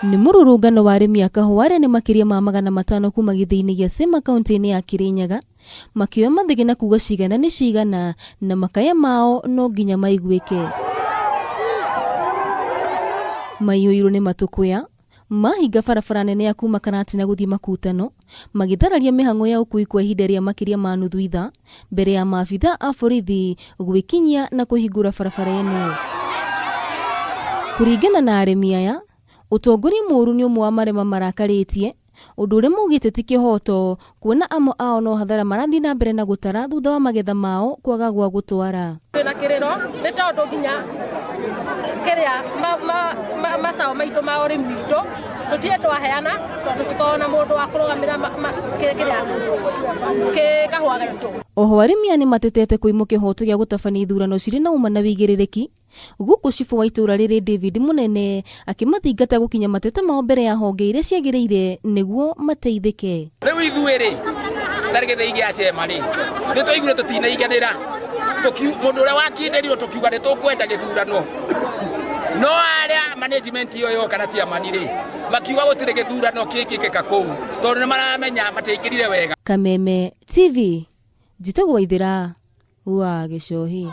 Nĩ mũrũrũngano wa arĩmi a kahũa arĩa nĩ makĩria ma 500 kuma gĩthĩi-inĩ gĩa Sema kaunti-inĩ ya Kirinyaga, makĩoya mathĩgĩ na kuga cigana nĩ cigana na makaya mao no nginya maiguĩke. Maiyũirwo nĩ matũkũya, mahinga barabara nene ya kuma Karatina gũthiĩ Makutano, magĩthararia mĩhang'o ya ũkui kwa ihinda rĩa makĩria ma nuthu ithaa mbere ya maabithaa a borithi gwĩkinyia na kũhingũra barabara ĩno. Kũringana na arĩmi aya, ũtongoria mũũru nĩ ũmwe wa marĩa mamarakarĩtie, ũndũ ũrĩa maugĩte ti kĩhoto kuona amwe ao no hathara marathiĩ na mbere na gũtara thutha wa magetha mao kwaga gwa gũtwara. Twĩna kĩrĩro nĩ tondũ nginya kĩrĩa macao maitũ ma ũrĩmi witũ tũtirĩ twaheana tondũ tũtikoragwo na mũndũ wa kũrũgamĩra kĩrĩa kahũa gaitũ. Oho arĩmi aya nĩmatetete kũimwo kĩhoto gĩa gũtabania ithurano cirĩ na ũma na wĩigĩrĩrĩki, gũkũ cibũ wa itũra rĩrĩ David Mũnene akĩmathingata gũkinya mateta mao mbere ya honge iria ciagĩrĩire nĩguo mateithĩke. Rĩu ithuĩ rĩ, tarĩ gĩthĩi gĩa cema rĩ, nĩ twaiguire tũtinaiganĩra. Mũndũ ũrĩa wakindĩrirwo tũkiuga nĩ tũkwenda gĩthurano. No arĩa management ĩyo yoka na chairman rĩ, makiuga gũtirĩ gĩthurano kĩngĩkĩka kũu tondũ nĩ maramenya matiaingĩrire wega. Kameme TV, Njĩtagwo Waithĩra wa Gĩcohi.